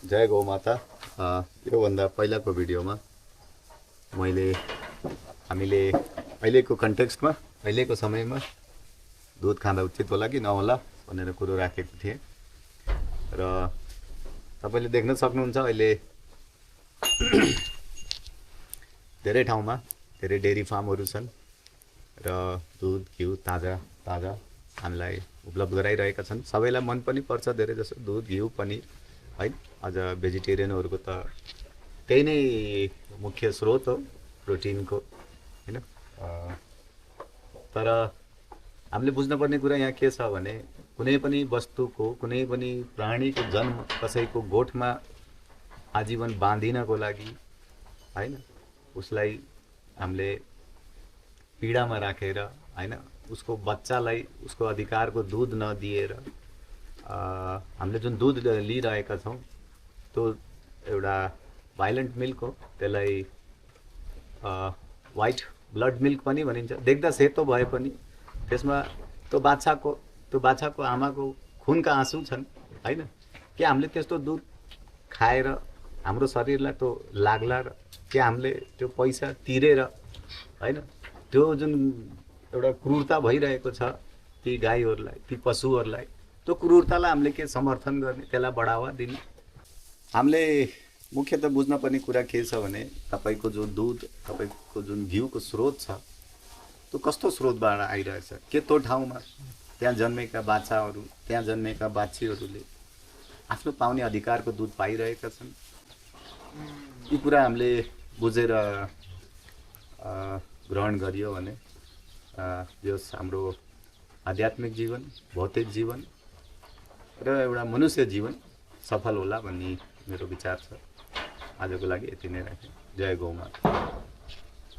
जय गौ माता। योभन्दा पहिलाको भिडियोमा मैले हामीले अहिलेको कन्टेक्स्टमा अहिलेको समयमा दुध खाँदा उचित होला कि नहोला भनेर कुरो राखेको थिएँ र तपाईले देख्न सक्नुहुन्छ अहिले धेरै ठाउँमा धेरै डेरी फार्महरू छन् र दुध घिउ ताजा ताजा हामीलाई उपलब्ध गराइरहेका छन्। सबैलाई मन पनि पर्छ धेरै जसो दुध घिउ पनिर है। अझ भेजिटेरियनहरूको त त्यही नै मुख्य स्रोत हो प्रोटिनको हैन। तर हामीले बुझ्नुपर्ने कुरा यहाँ के छ भने कुनै पनि वस्तुको कुनै पनि प्राणीको जन्म कसैको गोठमा आजीवन बाँधिनको लागि हैन उसलाई हामीले पीडामा राखेर हैन उसको बच्चालाई उसको अधिकारको दूध नदिएर हामीले जुन दूध लिइरहेका छौँ त्यो एउटा भाइलेन्ट मिल्क हो। त्यसलाई व्हाइट ब्लड मिल्क पनि भनिन्छ। देख्दा सेतो भए पनि त्यसमा त्यो बाछाको आमाको खुनका आँसु छन् हैन। के हामीले त्यस्तो दूध खाएर हाम्रो शरीरलाई त्यो लाग्ला र के हामीले त्यो पैसा तिरेर हैन त्यो जुन एउटा क्रूरता भइरहेको छ ती गाईहरूलाई ती पशुहरूलाई त्यो क्रूरतालाई हामीले के समर्थन गर्ने त्यसलाई बढावा दिने। हामीले मुख्यतः बुझ्नुपर्ने कुरा के छ भने तपाईको जो दूध तपाईको जुन घिउको स्रोत छ त्यो कस्तो स्रोतबाट आइरहेछ के त्यो ठाउँमा त्यहाँ जन्मेका बाछाहरू त्यहाँ जन्मेका बाछीहरूले आफ्नो पाउने अधिकारको दूध पाइरहेका छन्। यी कुरा हामीले बुझेर ग्रहण गरियो भने यस हाम्रो आध्यात्मिक जीवन भौतिक जीवन र एउटा मनुष्य जीवन सफल होला भन्ने मेरो विचार छ। आजको लागि यति नै राखेँ। जय गौ माता।